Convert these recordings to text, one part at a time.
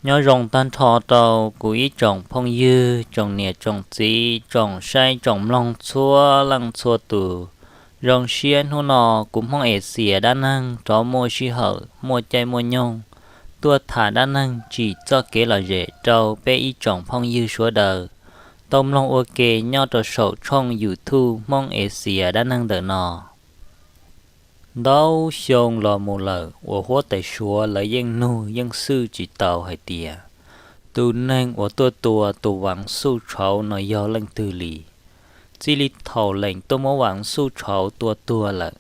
Nyob zoo tag nrho rau kuv ib tsoom phooj ywg, tsoom niam tsoom txiv, tsoom saib tsoom mloog txhua leej txhua tus. Zoo siab hnub no kuv Hmoob Exias dab neeg rov muaj sij hawm muaj caij muaj nyoog tuaj tham dab neeg tsim txoj kev lom zem rau peb ib tsoom phooj ywg sawv daws tau mloog ua ke nyob rau saum tshooj YouTube Hmoob Exias dab neeg ntawm no. Ntau xyoo los mus lawm uas huab tais Suav lawv yeej nug yeej xwj tsis tau hais tias tus neeg uas tuaj tua tus Vav Xuj Tshauv no yog leej twg li. Txij li thaum leem tuaj muab Vav Xuj Tshauv tua tuag lawm,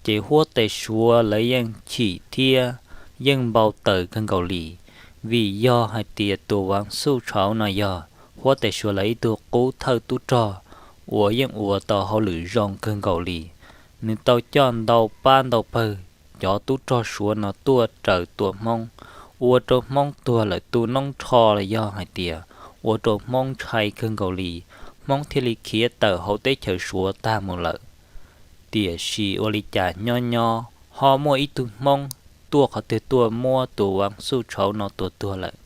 ces huab tais Suav lawv yeej chim thiab yeej npau taws kawg nkaus li, vim yog hais tias tus Vav Xuj Tshauv no yog huab tais Suav lawv ib tug qub thawj tub rog uas yeej ua tau hauj lwm zoo kawg nkaus li. Nws tau coj ntau pab ntau pawg cov tub rog Suav no tuaj raws tua Hmoob, ua rau Hmoob tuag lawm tu noob rho los yog hais tias ua rau Hmoob ntshai kawg nkaus li, Hmoob thiaj li khiav tawm hauv teb chaws Suav tag mus lawm. Tiam sis ua li cas nyob nyob ho muaj ib tug Hmoob tuaj qhov twg tuaj muab tus Vav Xuj Tshauv no tua tuag lawm.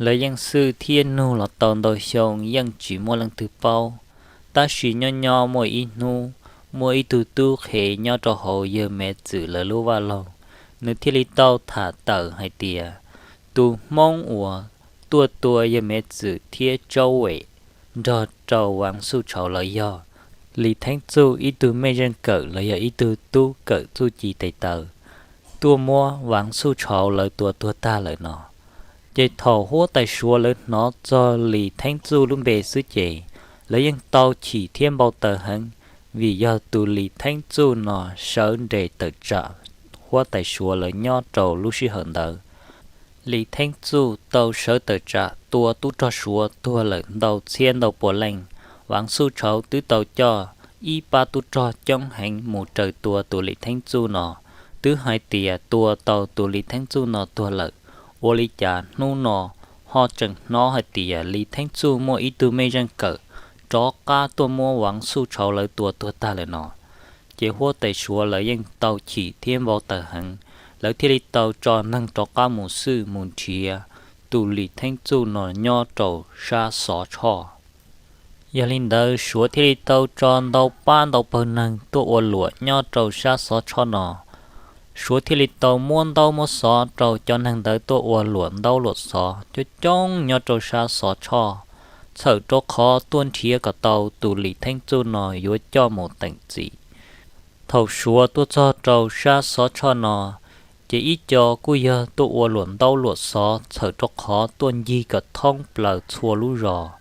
Lawv yeej xwj thiab nug los tau ntau xyoo yeej tsis muaj leej twg paub. Tab sis nyob nyob muaj ib hnub, muaj ib tug tub qhe nyob rau hauv yawg Mev Txwm lawv lub vaj loog, nws thiaj li tau tham tawm hais tias tus Hmoob uas tuaj tua yawg Mev Txwm thiab Tsaub Em nrog rau Vav Xuj Tshauv lawv yog Lis Theeb Txuj ib tug mej zeej kawm los yog ib tug tub kawm txuj ci tes taw tuaj muab Vav Xuj Tshauv lawv tua tuag tag lawm no. Ces thaum huab tais Suav lawv hnov txog Lis Theeb Txuj lub npe xwb ces lawv yeej tau chim thiab npau taws heev, vim yog tus Lis Theeb Txuj no sawv nres tawm tsam huab tais Suav lawv nyob rau lub sij hawm ntawd. Lis Theeb Txuj tau sawv tawm tsam tua tub rog Suav tuag lawm ntau txhiab ntau pua leej. Vav Xuj Tshauv twb tau coj ib pab tub rog coob heev mus raws tua tus Lis Theeb Txuj no, twb hais tias tua tau tus Lis Theeb Txuj no tuag lawm. Ua li cas hnub no ho tseem hnov hais tias Lis Theeb Txuj muaj ib tug mej zeej kawm rov qab tuaj muab Vav Xuj Tshauv lawv tua tuag tag lawm no. Ces huab tais Suav lawv yeej tau chim thiab npau taws heev, lawv thiaj li tau tso neeg rov qab mus xwj mus nrhiav tus Lis Theeb Txuj no nyob rau sab Xov Tshoj. Yog li ntawd Suav thiaj li tau tso ntau pab ntau pawg neeg tuaj ua luam nyob rau sab Xov Tshoj no. Suav thiaj li tau muab ntaub muab xov rau cov neeg ntawd tuaj ua luam ntaub luam xov coob coob nyob rau sab Xov Tshoj, txhawm rau qhov tuaj nrhiav kom tau tus Lis Theeb Txuj no yuav coj mus teem txim. Thaum Suav tuaj txog rau sab Xov Tshoj no, ces ib co kuj yog tuaj ua luam ntaub luam xov txhawm rau qhov tuaj ncig kom thoob plaws txhua lub zos,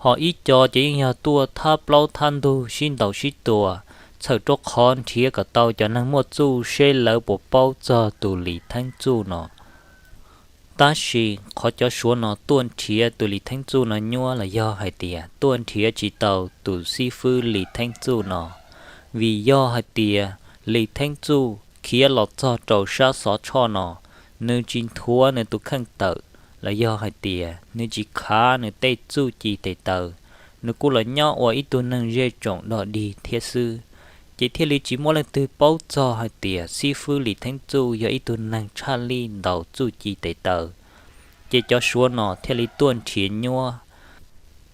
ho ib co ces yeej yog tuaj thab plaub thab ntug sib ntaus sib tua, txhawm rau qhov nrhiav kom tau cov neeg muaj txuj seb lawv puas paub txog tus Lis Theeb Txuj no. Tab sis qhov cov Suav no tuaj nrhiav tus Lis Theeb Txuj no nyuaj los yog hais tias tuaj nrhiav tsis tau tus xib fwb Lis Theeb Txuj no, vim yog hais tias Lis Theeb Txuj khiav los txog rau sab Xov Tshoj no, nws tsis nthuav nws tus kheej tawm los yog hais tias nws tsis khav nws tej txuj ci tes taw, nws kuj los nyob ua ib tug neeg zej tsoom dog dig thiab xwb. Ces thiaj li tsis muaj leej twg paub txog hais tias xib fwb Lis Theeb Txuj yog ib tug neeg tshaj lij ntaus txuj ci tes taw. Ces cov Suav no thiaj li tuaj nrhiav nyuaj.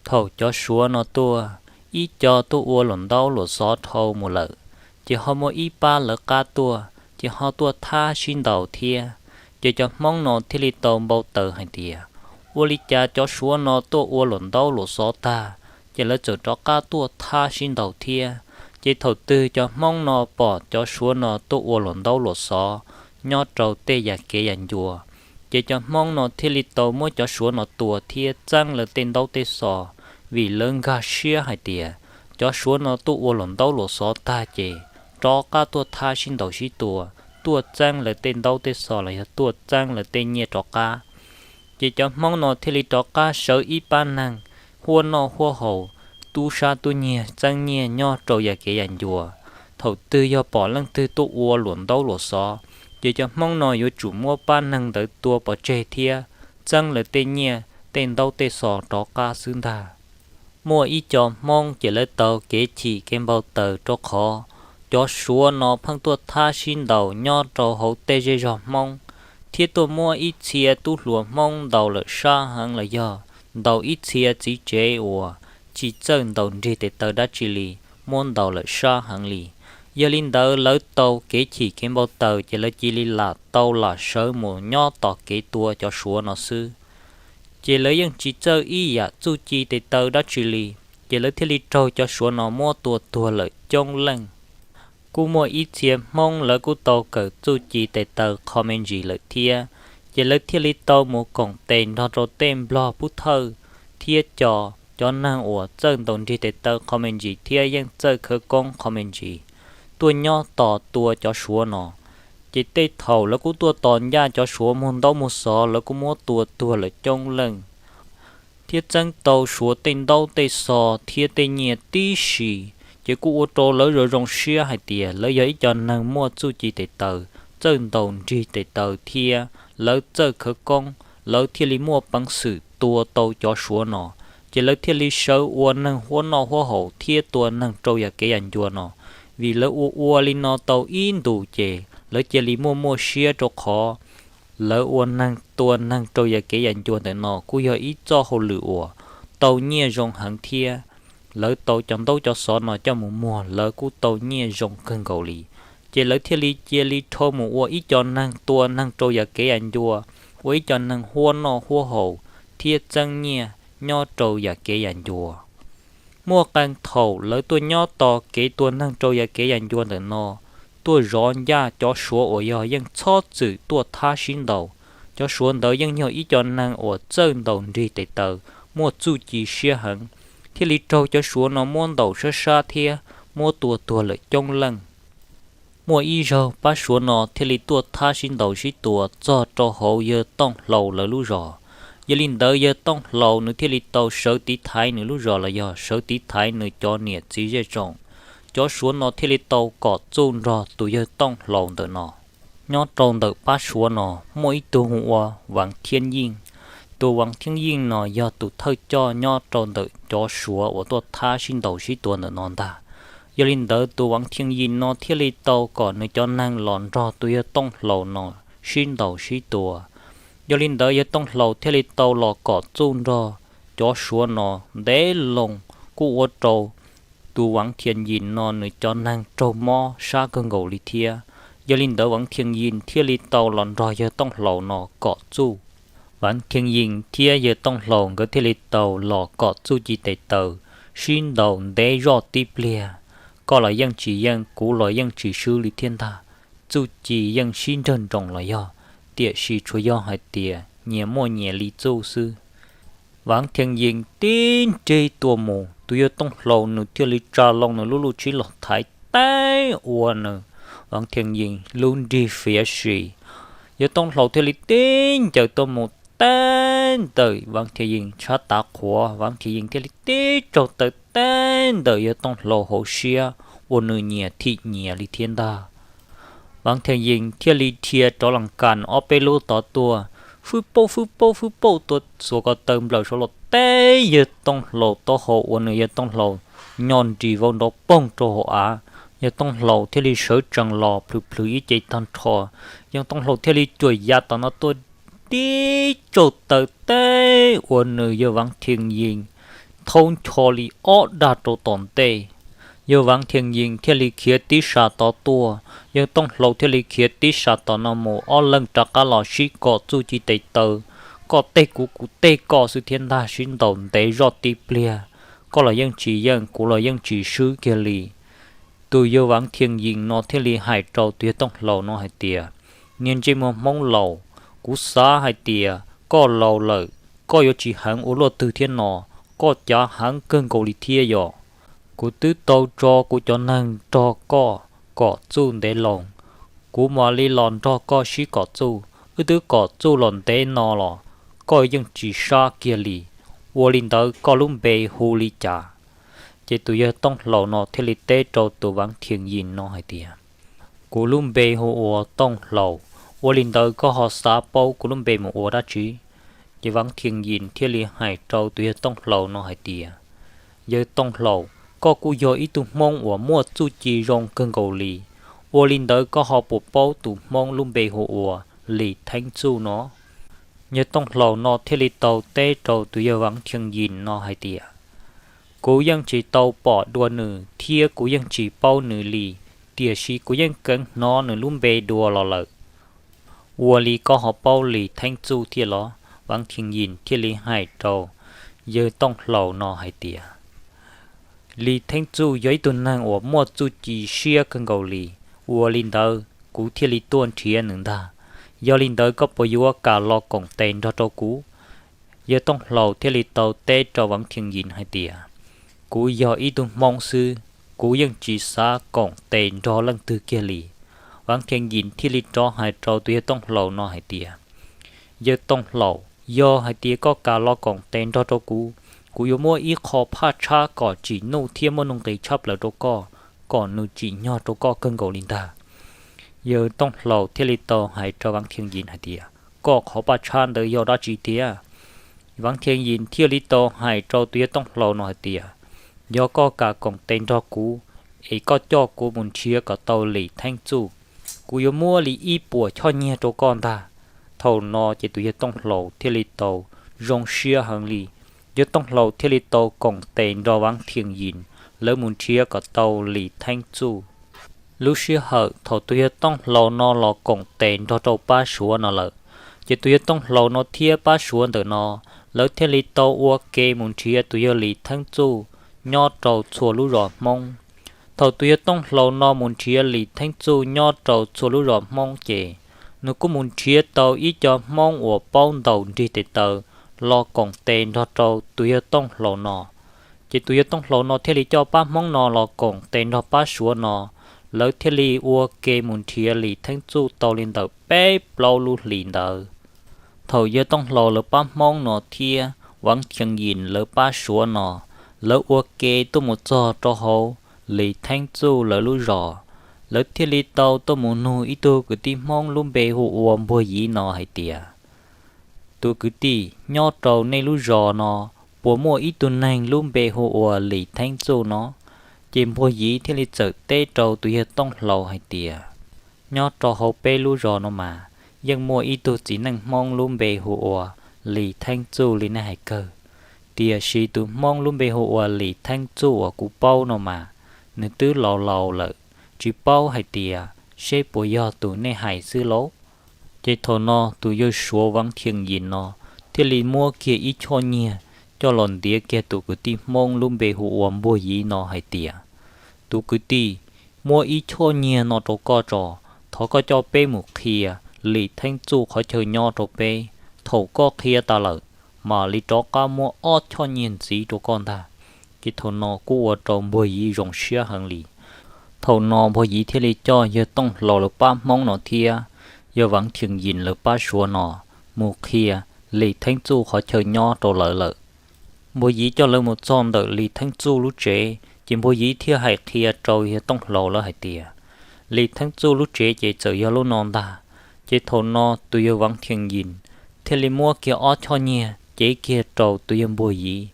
Thaum cov Suav no tuaj, ib co tuaj ua luam ntaub luam xov dhau mus lawm, ces ho muaj ib pab lawv qab tuaj, ces ho tuaj thab sib ntaus thiab. Ces cov Hmoob no thiaj li tau npau taws hais tias, ua li cas cov Suav no tuaj ua luam ntaub luam xov tag, ces lawv txawm rov qab tuaj thab sib ntaus thiab. Ces thaum twg cov Hmoob no pom cov Suav no tuaj ua luam ntaub luam xov nyob rau tej yam kev yam ncua, ces cov Hmoob no thiaj li tau muab cov Suav no tua thiab txeeb lawv tej ntaub tej xov, vim lawv nkag siab hais tias cov Suav no tuaj ua luam ntaub luam xov tag ces rov qab tuaj thab sib ntaus sib tua, tuaj txeeb lawv tej ntaub tej xov los yog tuaj txeeb lawv tej nyiaj rov qab. Ces cov Hmoob no thiaj li rov qab sawv ib pab neeg huab noj huab haus, tub sab tub nyiag txeeb nyiaj nyob rau yam kev yam ncua. Thaum twg yog pom leej twg tuaj ua luam ntaub luam xov, ces cov Hmoob no yuav tsum muab pab neeg ntawd tua pov tseg thiab txeeb lawv tej nyiaj tej ntaub tej xov rov qab xwb ntag. Muaj ib co Hmoob ces lawv tau kev chim kev npau taws rau qhov cov Suav no pheej tuaj thab sib ntaus nyob rau hauv tej zej zog Hmoob, thiab tuaj muab ib txhia tub hluas Hmoob ntaus lawm sab heev los yog ntaus ib txhia txiv tsev uas tsis txawj ntaus nrig tes taw dab tsi li, muab ntaus lawm sab heev li. Yog li ntawd lawv tau kev chim kev npau taws ces lawv cia li lam tau lam sawv mus nyob tos kev tua cov Suav no xwb. Ces lawv yeej tsis txawj ib yam txuj ci tes taw dab tsi li, ces lawv thiaj li raug cov Suav no muab tua tuag lawm coob leej. Kuj muaj ib txhia Hmoob lawv kuj tau kawm txuj ci tes taw qho me ntsis lawm thiab, ces lawv thiaj li tau mus koom tes nrog rau tej Nplog pub thawj thiab co cov neeg uas txawj ntaus nrig tes taw qho me ntsis thiab yeej txawj khawv koob qho me ntsis tuaj nyob tos tua cov Suav no. Ces tej thaum lawv kuj tuaj tos ncaj cov Suav muag ntaub muag xov, lawv kuj muab tua tuag lawm coob leej thiab txeeb tau Suav tej ntaub tej xov thiab tej nyiaj tib si. Ces kuj ua rau lawv zoo zoo siab hais tias lawv yog ib co neeg muaj txuj ci tes taw, txawj ntaus nrig tes taw thiab lawv txawj khawv koob, lawv thiaj li muaj peev xwm tua tau cov Suav no. Ces lawv thiaj li sawv ua neeg huab noj huab haus thiab tua neeg rau yam kev yam ncua no. Vim lawv ua ua li no tau ib ntus ces lawv cia li muaj muaj siab rau qhov lawv ua neeg tua neeg rau yam kev yam ncua ntawm no kuj yog ib txoj hauj lwm uas tau nyiaj zoo heev thiab. Lawv tau cov ntaub cov xov no coj mus muag lawv kuj tau nyiaj zoo kawg nkaus li. Ces lawv thiaj li cia li rho mus ua ib co neeg tua neeg rau yam kev yam ncua, ua ib co neeg huab noj huab haus thiab txeeb nyiaj nyob rau yam kev yam ncua. Muaj qee thaum lawv tuaj nyob tos kev tua neeg rau yam kev yam ncua ntawm no tuaj zov ncaj cov Suav uas yog yeej txhob txwm tuaj thab sib ntaus. Cov Suav ntawd yeej yog ib co neeg uas txawj ntaus nrig tes taw, muaj txuj ci siab heev, thiaj li raug cov Suav no muab ntaus sab sab thiab muab tua tuag lawm coob leej. Muaj ib zaug pab Suav no thiaj li tuaj thab sib ntaus sib tua txog rau hauv yawg Tooj Hlau lawv lub zos. Yog li ntawd yawg Tooj Hlau nws thiaj li tau sawv tiv thaiv nws lub zos los yog sawv tiv thaiv nws cov niam txiv zej tsoom. Cov Suav no thiaj li tau kom txuj nrog tus yawg Tooj Hlau ntawm no. Nyob rau ntawm pab Suav no muaj ib tug hu ua Vaav Thiaj Yeej. Tus Vaav Thiaj Yeej no yog tus thawj coj nyob rau ntawm cov Suav uas tuaj thab sib ntaus sib tua ntawm no ntag. Yog li ntawd tus Vaav Thiaj Yeej no thiaj li tau kom nws cov neeg los nrog tus yawg Tooj Hlau no sib ntaus sib tua. Yog li ntawd yawg Tooj Hlau thiaj li tau los kom txuj nrog cov Suav no ntev loo, kuj ua rau tus Vaav Thiaj Yeej no nws cov neeg raug mob sab kawg nkaus li thiab. Yog li ntawd Vaav Thiaj Yeej thiaj li tau los nrog yawg Tooj Hlau no kom txuj. Vaav Thiaj Yeej thiab yawg Tooj Hlau nkawd thiaj li tau los kom txuj ci tes taw sib ntaus ntev zoj tib pliag. Koj los yeej tsis yeej, kuv los yeej tsis swb li thiab ntag. Txuj ci yeej sib nrawg nroos los yog, tiam sis tsuas yog hais tias nyias muaj nyias li txuj xwb. Vaav Thiaj Yeej tib nrig tuaj mus, tus yawg Tooj Hlau nws thiaj li tsa loo nws lub lub tsib los thaiv teb ua nws, Vaav Thiaj Yeej lub nrig fiav si. Yawg Tooj Hlau thiaj li tib ncaws tuaj mus teb ntawm Vaav Thiaj Yeej sab tav qhuav, Vaav Thiaj Yeej thiaj li tib tsaug taw teb ntawm yawg Tooj Hlau hauv siab ua nws nyias thim nyias li thiab ntag. Vaav Thiaj Yeej thiaj li dhia rov las kas ob peb lub tod tuaj, fwb pauj fwb pauj fwb pauj tuaj xuas ko taw nplawm saud los teb yawg Tooj Hlau taub hau ua nws yawg Tooj Hlau nyo nris vau nrov poog rau hauv av. Yawg Tooj Hlau thiaj li sawv tsees los plhws plhws ib ce tag nrho. Yawg Tooj Hlau thiaj li cuam yav tom no tuaj tib tsaug taw teb ua nws yawg Vaav Thiaj Yeej thaub ncho li ob dag rau tom ntej. Yawg Vaav Thiaj Yeej thiaj li khiav tib sab tod tuaj, yawg Tooj Hlau thiaj li khiav tib sab tom no mus, ob leeg rov qab los sib kom txuj ci tes taw, koj teb kuv kuv teb koj xwb thiab ntag, sib ntaus ntev zoj tib pliag, koj los yeej tsis yeej kuv los yeej tsis swb kiag li. Tus yawg Vaav Thiaj Yeej no thiaj li hais rau tus yawg Tooj Hlau no hais tias, niag ntsej muag Hmoob laus, kuv xav hais tias koj laus lawm, koj yuav tsis heev ua luaj twg thiab no, koj cav heev kawg nkaus li thiab yom. Kuv twb tau tso kuv cov neeg nrog koj kom txuj ntev loo, kuv mam li los nrog koj sib kom txuj, wb twb kom txuj los ntev no los koj yeej tsis sab kiag li, ua li ntawd koj lub npe hu li cas? Ces tus yawg Tooj Hlau no thiaj li teb rau tus Vaav Thiaj Yeej no hais tias, kuv lub npe hu ua Tooj Hlau, ua li ntawd koj ho xav paub kuv lub npe mus ua dab tsi? Ces Vaav Thiaj Yeej thiaj li hais rau tus yawg Tooj Hlau no hais tias, yawg Tooj Hlau, koj kuj yog ib tug Hmoob uas muaj txuj ci zoo kawg nkaus li, ua li ntawd koj ho puas paub tus Hmoob lub npe hu ua Lis Theeb Txuj no. Yawg Tooj Laus no thiaj li tau teb rau tus yawg Vav Thiev Yim no hais tias, kuv yeej tsis tau pom dua nws thiab kuv yeej tsis paub nws li, tiam sis kuv yeej kheev hnov nws lub npe dua los lawm. Ua li koj ho paub Lis Theeb Txuj thiab los? Vav Thiev Yim thiaj li hais rau yawg Tooj Laus no hais tias, Lis Theeb Txuj yog ib tug neeg uas muaj txuj ci siab kawg nkaus li, ua li ntawd kuv thiaj li tuaj nrhiav nws ntag. Yog li ntawd koj puas yuav kam los koom tes nrog rau kuv? Yawg Tooj Laus thiaj li tau teb rau Vav Thiev Yim hais tias, kuv yog ib tug Hmoob xwb, kuv yeej tsis xav koom tes nrog leej twg kiag li. Vav Thiev Yim thiaj li rov hais rau tus yawg Tooj Laus no hais tias, yawg Tooj Laus, yog hais tias koj kam los koom tes nrog rau kuv, kuv yuav muab ib qho phaj tshab kom tsim nuj thiab muaj nuj nqis tshaj plaws rau koj, kom nws tsim nyog rau koj kawg nkaus li ntag. Yawg Tooj Laus thiaj li tau hais rau Vav Thiev Yim hais tias, koj qhov phaj tshab ntawd yog dab tsi tiag? Vav Thiev Yim thiaj li tau hais rau tus yawg Tooj Laus no hais tias, yog koj kam koom tes nrog kuv, es koj coj kuv mus nrhiav kom tau Lis Theeb Txuj, kuv yuav muab li ib puas choj nyiaj rau koj ntag. Thaum no ces tus yawg Tooj Laus thiaj li tau zoo siab heev li. Yawg Tooj Laus thiaj li tau koom tes nrog Vav Thiev Yim lawv mus nrhiav kom tau Lis Theeb Txuj. Lub sij hawm thaum tus yawg Tooj Laus no los koom tes nrog rau pab Suav no lawm, ces tus yawg Tooj Laus no thiab pab Suav ntawm no, lawv thiaj li tau ua ke mus nrhiav tus yawg Lis Theeb Txuj nyob rau txhua lub zos Hmoob. Thaum tus yawg Tooj Laus no mus nrhiav Lis Theeb Txuj nyob rau txhua lub zos Hmoob ces, nws kuj mus nrhiav tau ib co Hmoob uas paub ntaus nrig tes taw los koom tes nrog rau tus yawg Tooj Laus no. Ces tus yawg Tooj Laus no thiaj li coj pab Hmoob no los koom tes nrog pab Suav no, lawv thiaj li ua ke mus nrhiav Lis Theeb Txuj tau li ntawm peb plaub lub hlis ntawd. Thaum yawg Tooj Laus lawv pab Hmoob no thiab Vav Thiev Yim lawv pab Suav no, lawv ua ke tuaj mus txog rau hauv Lis Theeb Txuj lawv lub zos, lawv thiaj li tau tuaj mus nug ib tug kwv tij Hmoob lub npe hu ua Npuag Yiv no hais tias, tus kwv tij, nyob rau nej lub zos no puas muaj ib tug neeg lub npe hu ua Lis Theeb Txuj no? Ces Npuag Yiv thiaj li txawm teb rau tus yawg Tooj Laus hais tias, nyob rau hauv peb lub zos no mas yeej muaj ib tug txiv neej Hmoob lub npe hu ua Lis Theeb Txuj li nej hais kawg. Tiam sis tus Hmoob lub npe hu ua Lis Theeb Txuj uas kuv paub no mas, nws twb laus laus lawm, tsis paub hais tias seb puas yog tus nej hais xwb lauj. Ces thaum no tus yawg Suav Vav Thiev Yim no thiaj li muab kiag ib choj nyiaj coj los ntiav kiag tus kwv tij Hmoob lub npe hu ua Npuag Yiv no hais tias, tus kwv tij, muab ib choj nyiaj no rau koj tso, thov koj coj peb mus qhia Lis Theeb Txuj qhov chaw nyob rau peb. Thaum koj qhia tas lawm, mam li rov qab muab ob choj nyiaj ntxiv rau koj ntag. Ces thaum no kuj ua rau Npuag Yiv zoo siab heev li. Thaum no Npuag Yiv thiaj li coj yawg Tooj Laus lawv pab Hmoob no thiab yawg Vav Thiev Yim lawv pab Suav no mus qhia Lis Theeb Txuj qhov chaw nyob rau lawv lawm. Npuag Yiv coj lawv mus txog ntawm Lis Theeb Txuj lub tsev, ces Npuag Yiv thiaj hais qhia rau yawg Tooj Laus lawv hais tias, Lis Theeb Txuj lub tsev ces txawm yog lub no ntag. Ces thaum no tus yawg Vav Thiev Yim thiaj li muab kiag ob choj nyiaj cev kiag rau tus yawg Npuag Yiv.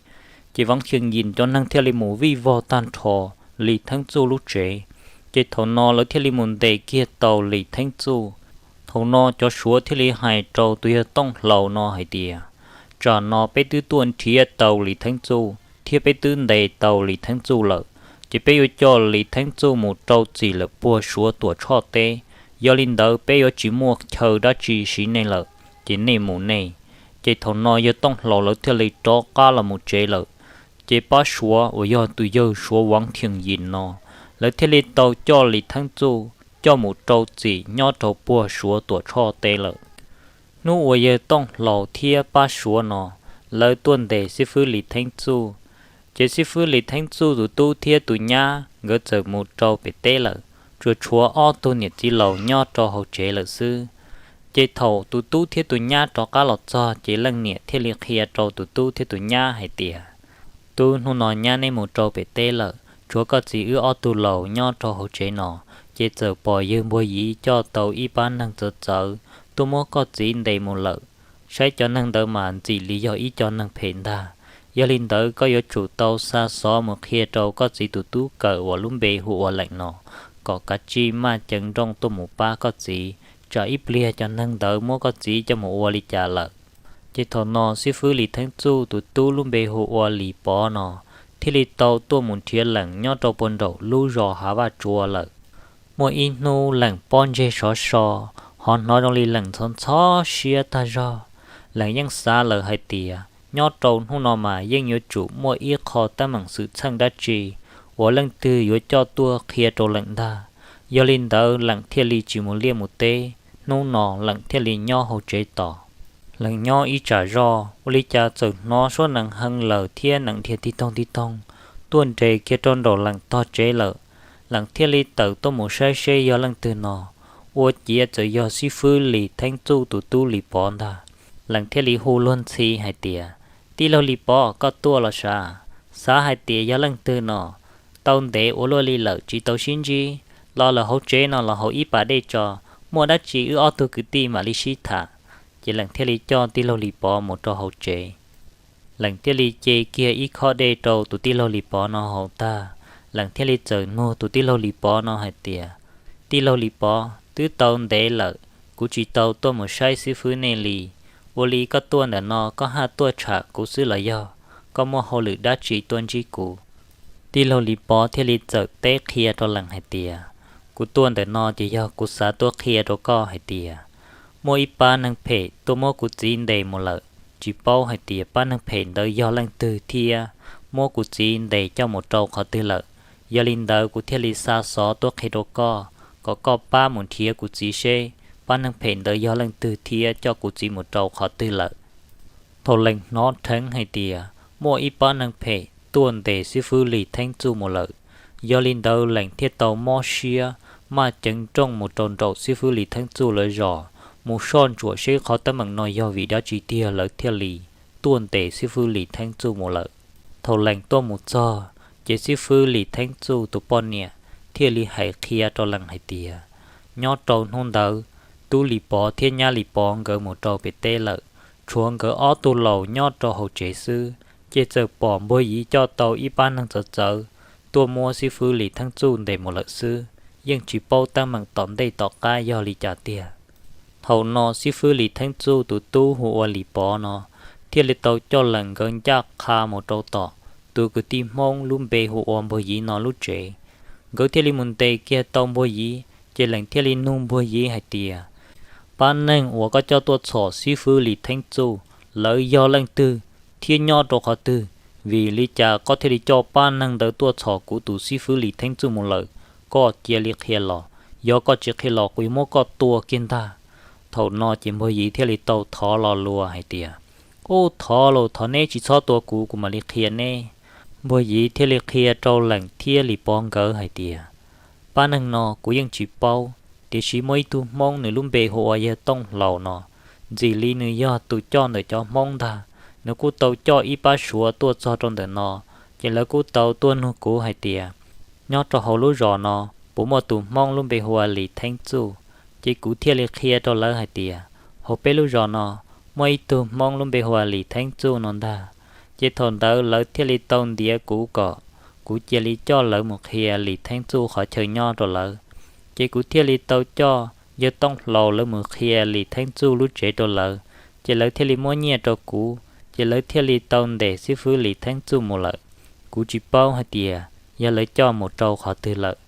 Ces Vav Thiev Yim cov neeg thiaj li mus vij vog tag nrho Lis Theeb Txuj lub tsev. Ces thaum no lawv thiaj li mus ntes kiag tau Lis Theeb Txuj. Thaum no cov Suav thiaj li hais rau tus yawg Tooj Laus no hais tias, tsam no peb twb tuaj nrhiav tau Lis Theeb Txuj thiab peb twb ntes tau Lis Theeb Txuj lawm, ces peb yuav coj Lis Theeb Txuj mus rau txim lawm puag Suav Tuam Tshoj teb. Yog li ntawd peb yuav tsis muaj chaw dab tsi siv nej lawm, ces nej mus nej. Ces thaum no yawg Tooj Laus lawv thiaj li rov qab los mus tsev lawm. Ces pab Suav uas yog tus yawg Suav Vav Thiev Yim no, lawv thiaj li tau coj Lis Theeb Txuj coj mus rau txim nyob rau puag Suav Tuam Tshoj teb lawm. Hnub uas yawg Tooj Laus thiab pab Suav no lawv tuaj ntes xib fwb Lis Theeb Txuj, ces xib fwb Lis Theeb Txuj tus tub thiab tus nyab nkawd txawm mus rau pem teb lawm, tsuas tshuav ob tug niam txiv laus nyob rau hauv tsev lawm xwb. Ces thaum tus tub thiab tus nyab rov qab los txog ces leej niam thiaj li qhia rau tus tub thiab tus nyab hais tias, tub, hnub no nyab neb mus rau pem teb lawm, tshuav koj txiv wb ob tug laus nyob rau hauv tsev no, ces txawm pom yawg Npuag Yiv coj tau ib pab neeg txawv txawv tuaj muab koj txiv ntes mus lawm. Saib cov neeg ntawd mas ntxim li yog ib co neeg phem ntag. Yog li ntawd koj yuav tsum tau xa xov mus qhia rau koj txiv tus tub kawm uas lub npe hu ua Leem no, kom kav tsij maj ceev nrooj tuaj mus pab koj txiv, tsam ib pliag cov neeg ntawd muab koj txiv coj mus ua li cas lawm. Ces thaum no xib fwb Lis Theeb Txuj tus tub lub npe hu ua Lis Pov no thiaj li tau tuaj mus nrhiav Leem nyob rau puag nraum lub zos Hav Vaj Tsua lawm. Muaj ib hnub Leem pob ntseg sov so, ho hnov zoo li Leem ntxhov ntxhov siab tag zog. Leem yeej xav lawm hais tias nyob rau hnub no mas yeej yuav tsum muaj ib qho teeb meem xwm txheej dab tsi uas leej twg yuav coj tuaj qhia rau Leem ntag. Yog li ntawd Leem thiaj li tsis mus liaj mus teb, hnub no Leem thiaj li nyob hauv tsev tos. Leem nyob ib tsam zoj ua li cas txawm hnov suab nees hee lawm thiab nees dhia tig toog tig toog tuaj nres kiag rau nraum Leem tog tsev lawm. Leem thiaj li tawm tuaj mus saib seb yog leej twg no, ua ciav txawm yog xib fwb Lis Theeb Txuj tus tub Lis Pov ntag. Leem thiaj li hu luag ntxhi hais tias, Tij laug Lis Pov, koj tuaj los sav? Xav hais tias yog leej twg no. Tau ntev ua luaj li lawm tsis tau sib ntsib, los lawm hauv tsev no los haus ib pas dej tso, muaj dab tsi wb ob tug kwv tij mam li sib tham. Ces Leem thiaj li coj tij laug Lis Pov mus rau hauv tsev. Leem thiaj li ce kiag ib khob dej rau tus tij laug Lis Pov no haus tag, Leem thiaj li txawm nug tus tij laug Lis Pov no hais tias, Tij laug Lis Pov, twb tau ntev lawm kuv tsis tau tuaj mus saib xib fwb nej li. Ua li koj tuaj ntawm no koj haj tuaj tsham kuv xwb los yog koj muaj hauj lwm dab tsi tuaj ntsib kuv? Tij laug Lis Pov thiaj li txawm teb qhia rau Leem hais tias, Kuv tuaj ntawm no ces yog kuv xav tuaj qhia rau koj hais tias muaj ib pab neeg phem tuaj muab kuv txiv ntes mus lawm, tsis paub hais tias pab neeg phem ntawd yog leej twg thiab muab kuv txiv ntes coj mus rau qhov twg lawm. Yog li ntawd kuv thiaj li xa xov tuaj qhia rau koj, kom koj pab mus nrhiav kuv txiv seb pab neeg phem ntawd yog leej twg thiab coj kuv txiv mus rau qhov twg lawm. Thaum Leem hnov dheev hais tias muaj ib pab neeg phem tuaj ntes xib fwb Lis Theeb Txuj mus lawm, yog li ntawd Leem thiaj tau mob siab maj ceev nrooj mus rau nraum xib fwb Lis Theeb Txuj lawv zos mus soj ntsuam seb qhov teeb meem no yog vim dab tsi tiag lawv thiaj li tuaj ntes xib fwb Lis Theeb Txuj mus lawm. Thaum Leem tuaj mus txog, ces xib fwb Lis Theeb Txuj tus poj niam thiaj li hais qhia rau Leem hais tias, nyob rau hnub ntawd, tub Lis Pov thiab nyab Lis Pov nkawd mus rau pem teb lawm, tshuav nkawd ob tug laus nyob rau hauv tsev xwb, ces txawm pom npuag Yiv coj tau ib pab neeg txawv txawv tuaj muab xib fwb Lis Theeb Txuj ntes mus lawm xwb, yeej tsis paub teeb meem tom ntej tom qab yog li cas tiag. Thaum no xib fwb Lis Theeb Txuj tus tub hu ua Lis Pov no thiaj li tau coj Leem nkawd ncaj qha mus rau tom tus kwv tij Hmoob lub npe hu ua npuag Yiv no lub tsev. Nkawd thiaj li mus ntes kiag tau npuag Yiv, ces Leem thiaj li nug npuag Yiv hais tias, pab neeg uas koj coj tuaj txhom xib fwb Lis Theeb Txuj, lawv yog leej twg thiab nyob rau qhov twg? Vim li cas koj thiaj li coj pab neeg ntawd tuaj txhom kuv tus xib fwb Lis Theeb Txuj mus lawm? Koj cia li qhia los, yog koj tsis qhia los kuv yuav muab koj tua kiag ntag. Thaum no ces npuag Yiv thiaj li tau thov lo lus hais tias, ub, thov los thov neb tsis txhob tua kuv, kuv mam li qhia neb. Npuag Yiv thiaj li qhia rau Leem thiab Lis Pov nkawd hais tias, pab neeg no kuv yeej tsis paub, tiam sis muaj ib tug Hmoob nws lub npe hu ua yawg Tooj Hlaus no, ntxim li nws yog tus coj ntawm cov Hmoob ntag. Nws kuj tau coj ib pab Suav tuaj txog rau ntawm no, ces lawv kuj tau tuaj nug kuv hais tias, nyob rau hauv lub zos no puas muaj tus Hmoob lub npe hu ua Lis Theeb Txuj? Ces kuv thiaj li qhia rau lawv hais tias, hauv peb lub zos no muaj ib tug Hmoob lub npe hu ua Lis Theeb Txuj no ntag. Ces thaum ntawd lawv thiaj li tau ntiav kuv kom kuv cia li coj lawv mus qhia Lis Theeb Txuj qhov chaw nyob rau lawv. Ces kuv thiaj li tau coj yawg Tooj Hlaus lawv mus qhia Lis Theeb Txuj lub tsev rau lawv, ces lawv thiaj li muab nyiaj rau kuv, ces lawv thiaj li tau ntes xib fwb Lis Theeb Txuj mus lawm. Kuv tsis paub hais tias yog lawv coj mus rau qhov twg lawm.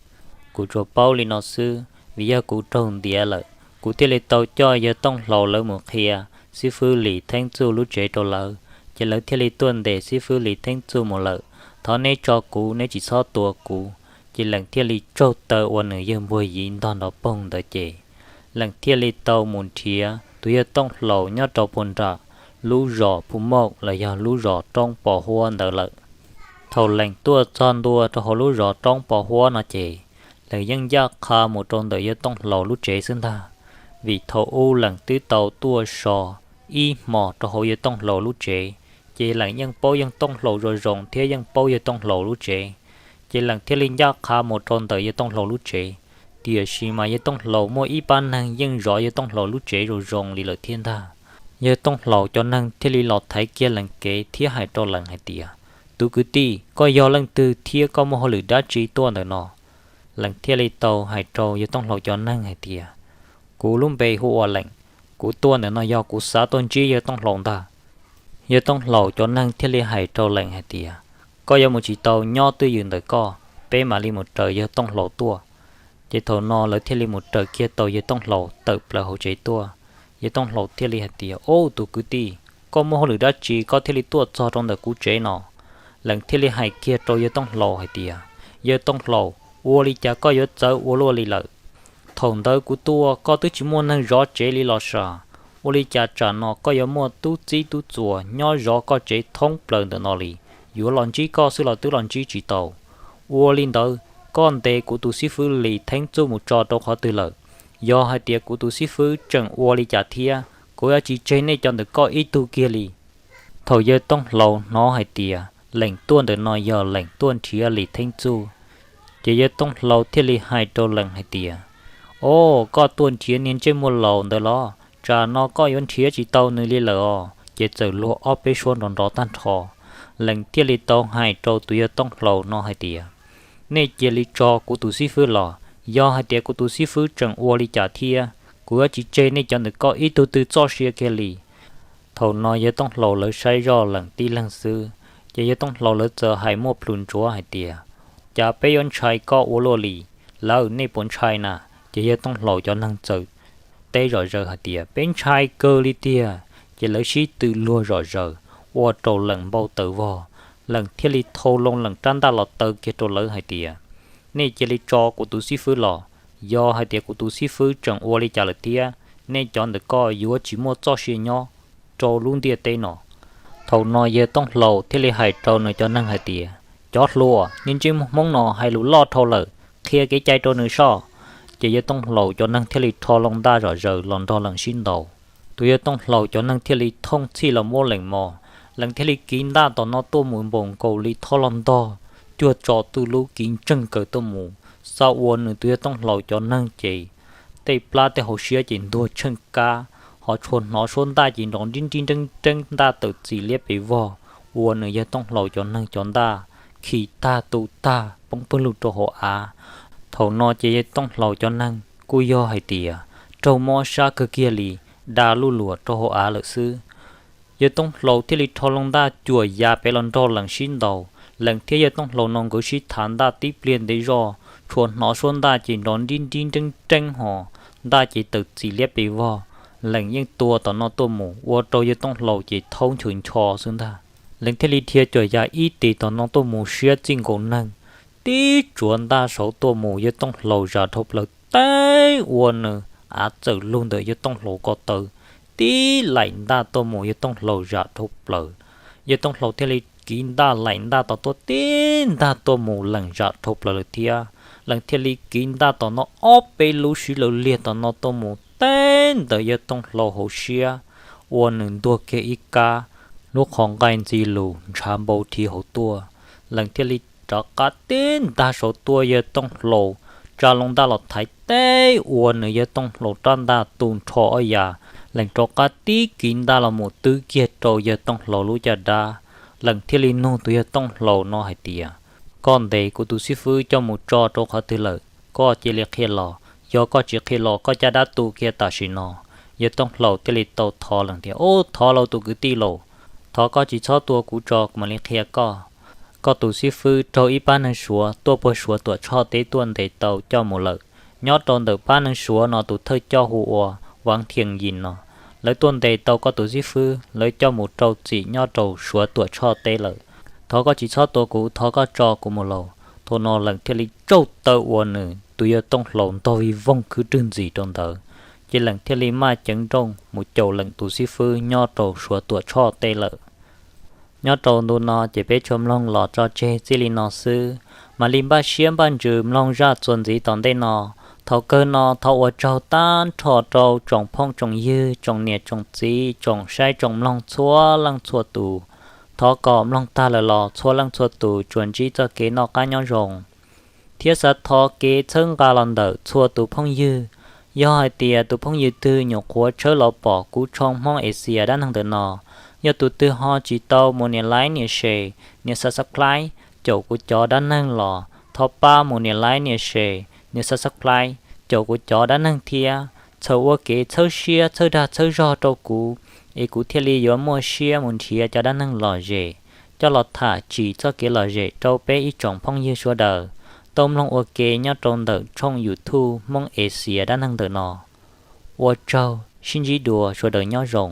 Kuv tsuas paub li no xwb, vim yog kuv raug ntiav lawm, kuv thiaj li tau coj yawg Tooj Hlaus lawv mus qhia xib fwb Lis Theeb Txuj lub tsev rau lawv, ces lawv thiaj li tuaj ntes xib fwb Lis Theeb Txuj mus lawm. Thov neb tso kuv, neb tsis txhob tua kuv. Ces Leem thiaj li tsaug taw ua nws yawg npuag Yiv ntog nrov poog ntawd ces Leem thiaj li tau mus nrhiav tus yawg Tooj Hlaus nyob rau puag nram lub zos Phu Mauj los yog lub zos Roob Pos Huab ntawd lawm. Thaum Leem tuaj txog ntua rau hauv lub zos Roob Pos Huab no ces Leem yeej ncaj qha mus rau ntawm yawg Tooj Hlaus lub tsev xwb ntag, vim thaum ub Leem twb tau tuaj so ib hmos rau hauv yawg Tooj Hlaus lub tsev, ces Leem yeej paub yawg Tooj Hlaus zoo zoo thiab yeej paub yawg Tooj Hlaus lub tsev. Ces Leem thiaj li ncaj qha mus rau ntawm yawg Tooj Hlaus lub tsev, tiam sis mas yawg Tooj Hlaus muaj ib pab neeg yeej zov yawg Tooj Hlaus lub tsev zoo zoo li lawm thiab ntag. Yawg Tooj Hlaus cov neeg thiaj li los thaiv kiag Leem kev thiab hais rau Leem hais tias, tus kwv tij, koj yog leej twg thiab koj muaj hauj lwm dab tsi tuaj ntawm no? Leem thiaj li tau hais rau yawg Tooj Hlaus cov neeg hais tias, Kuv lub npe hu ua Leem. Kuv tuaj ntawm no yog kuv xav tuaj ntsib yawg Tooj Hlaus ntag. Yawg Tooj Hlaus cov neeg thiaj li hais rau Leem hais tias, koj yuav mus tsis tau nyob twj ywm ntawm koj, peb mam li mus raws yawg Tooj Hlaus tuaj. Ces thaum no lawv thiaj li mus raws kiag tau yawg Tooj Hlaus tawm plaws hauv tsev tuaj. Yawg Tooj Hlaus thiaj li hais tias, ub, tus kwv tij, koj muaj hauj lwm dab tsi koj thiaj li tuaj txog rau ntawm kuv tsev no? Leem thiaj li hais kiag rau yawg Tooj Hlaus hais tias, yawg Tooj Hlaus, ua li cas koj yuav txawv ua luaj li lawm? Thaum ntawd kuv tuaj koj twb tsis muaj neeg zov tsev li los sav, ua li cas tsam no koj yuav muaj tub txib tub txuas nyob zov koj tsev thoob plaws ntawm no li? Yuav los ntsib koj xwb los twb los ntsib tsis tau. Ua li ntawd, koj ntes kuv tus xib fwb Lis Theeb Txuj mus tso rau qhov twg lawm? Yog hais tias kuv tus xib fwb tseem ua li cas thiab, kuv yuav tsis tseg nej cov ntawm koj ib tug kiag li. Thaum yawg Tooj Hlaus hnov hais tias Leem tuaj ntawm no yog Leem tuaj nrhiav Lis Theeb Txuj, ces yawg Tooj Hlaus thiaj li hais rau Leem hais tias, o, koj tuaj nrhiav niag ntsej muag laus ntawd los? Tsam no koj yuav nrhiav tsis tau nws li lawm os. Ces txawm luag ob peb suab nrov nrov tag nrho. Leem thiaj li tau hais rau tus yawg Tooj Hlaus no hais tias, nej cia li tso kuv tus xib fwb los. Yog hais tias kuv tus xib fwb tseem ua li cas thiab, kuv yuav tsis tseg nej cov ntawm koj ib tug twg txoj sia kiag li. Thaum no yawg Tooj Hlaus lawv saib zoj Leem tib leeg xwb, ces yawg Tooj Hlaus lawv txawm hais muaj plhus ntsuav hais tias, cas peb yuav ntshai koj ua luaj li? Lawv, nej puas ntshai na? Ces yawg Tooj Hlaus cov neeg txawm teb zom zaws hais tias, peb ntshai kawg li tiag. Ces lawv sib tw luag zom zaws, ua rau Leem npau taws vog. Leem thiaj li thau loo Leem rab ntaj los taw kiag rau lawv hais tias, nej cia li tso kuv tus xib fwb los. Yog hais tias kuv tus xib fwb tseem ua li cas lawm thiab, nej cov ntawm koj yuav tsis muaj txoj sia nyob rau lub ntiaj teb no. Thaum no yawg Tooj Hlaus thiaj li hais rau nws cov neeg hais tias, cov hluas, niag ntsej muag Hmoob no hais lus loj dhau lawm, qhia kev cai rau nws soj. Ces yawg Tooj Hlaus cov neeg thiaj li rho loo ntaj zom zaws los nrog Leem sib ntaus. Tus yawg Tooj Hlaus cov neeg thiaj li thooj txhij los muab Leem mos. Leem thiaj li kiv ntaj tom no tuaj mus npaum nkaus li thob los ntog, cuag tso twj lub kiv ntseeg kawg tuaj mus. Xav ua nws tus yawg Tooj Hlaus cov neeg ces tej plab tej hauv siab ces ntuag tsheej kab, ho tshua hnov suab ntaj ces nrov nrib nrib nreeb nreeb, ntaj tawm txim liab pes vog, ua nws yawg Tooj Hlaus cov neeg cov ntaj khi tag tu tag poob pawg lug rau hauv av. Thaum no ces yawg Tooj Hlaus cov neeg kuj yog hais tias raug mob sab kawg kiag li, da luj luam rau hauv av lawm xwb. Yawg Tooj Hlaus thiaj li rho loo ntaj cuam ya pem los nrog Leem sib ntaus. Leem thiab yawg Tooj Hlaus no nkawd sib thav ntaj tib pliag ntev zog, tshua hnov suab ntaj ces nrov nrib nrib nreeb nreeb ho, ntaj ces tawm txim liab pes vog. Leem yeej tua tom no tuaj mus ua rau yawg Tooj Hlaus ces thaub nchws ncho xwb ntag. Leem thiaj li dhia cuam ya ib tis tom no tuaj mus siab txij nkaus neeg, tib tsuav ntaj saud tuaj mus yawg Tooj Hlaus zam dhau plaws teb ua nws av txawm lug ntawm yawg Tooj Hlaus ko taw, tib laim ntaj tuaj mus yawg Tooj Hlaus zam dhau plaws. Yawg Tooj Hlaus thiaj li kiv ntaj laim ntaj tom tuaj tib ntaj tuaj mus Leem zam dhau plaws lawm thiab. Leem thiaj li kiv ntaj tom no ob peb lub siv laws liag tom no tuaj mus teb ntawm yawg Tooj Hlaus hauv siab, ua nws ntuag kiag ib kab, lub qhov nqaij ntxi lus ntshav npau thiv hauv tuaj. Leem thiaj li rov qab tib ntaj saud tuaj yawg Tooj Hlaus tsa loo ntaj los thaiv teb ua nws yawg Tooj Hlaus rab ntaj tu nrho ob ya. Leem rov qab tib kiv ntaj los mus twb kiag rau yawg Tooj Hlaus lub caj dab. Leem thiaj li nug tus yawg Tooj Hlaus no hais tias, koj ntes kuv tus xib fwb coj mus tso rau qhov twg lawm? Koj cia li qhia los, yog koj tsis qhia los koj caj dab tu kiag tam sim no. Yawg Tooj Hlaus thiaj li tau thov Leem tias, ub, thov lauj tus kwv tij lauj, thov koj tsis txhob tua kuv tso kuv mam li qhia koj. Koj tus xib fwb raug ib pab neeg Suav tuaj puag Suav Tuam Tshoj teb tuaj ntes tau coj mus lawm. Nyob rau ntawm pab neeg Suav no tus thawj coj hu ua Vav Thiaj Yim no, lawv tuaj ntes tau koj tus xib fwb, lawv coj mus rau txim nyob rau Suav Tuam Tshoj teb lawm. Thov koj tsis txhob tua kuv, thov koj tso kuv mus lauj. Thaum no Leem thiaj li tsauj taw ua nws tus yawg Tooj Hlaus ntog vij voog khwb rwg ntxis rau ntawd, ces Leem thiaj li maj ceev nrooj mus caum Leem tus xib fwb nyob rau Suav Tuam Tshoj teb lawm. Nyob rau ntu no ces peb tsuas mloog los tso tseg txij li no xwb, mam li npaj siab npaj ntsws mloog zaj txuas ntxiv tom ntej no. Thaum kawg no thov ua tsaug tag nrho rau tsoom phooj tsoom ywg, tsoom niam tsoom txiv, tsoom saib tsoom mloog txhua leej txhua tus. Thov kom mloog tag lawm los txhua leej txhua tus tsuas ntsib txoj kev noj qab nyob zoo, thiab xav thov kev txhawb nqa los ntawm txhua tus phooj ywg. Yog hais tias tus phooj ywg twg nyuam qhuav tshawb los pom kuv tshooj Hmoob Asia dab neeg ntawm no, yog tus twg ho tsis tau mus nias like nias share nias subscribe caum kuv cov dab neeg los thov pab mus nias like nias share nias subscribe caum kuv cov dab neeg thiab. txhawm ua kev txhawb siab txhawb dag txhawb zog rau kuv, es kuv thiaj li yuav muaj siab mus nrhiav cov dab neeg lom zem coj los tham tsim txoj kev lom zem rau peb ib tsoom phooj ywg sawv daws tau mloog ua ke nyob rau ntawm tshooj YouTube Hmoob Exias dab neeg ntawm no. Ua tsaug, sib ntsib dua, sawv daws nyob zoo.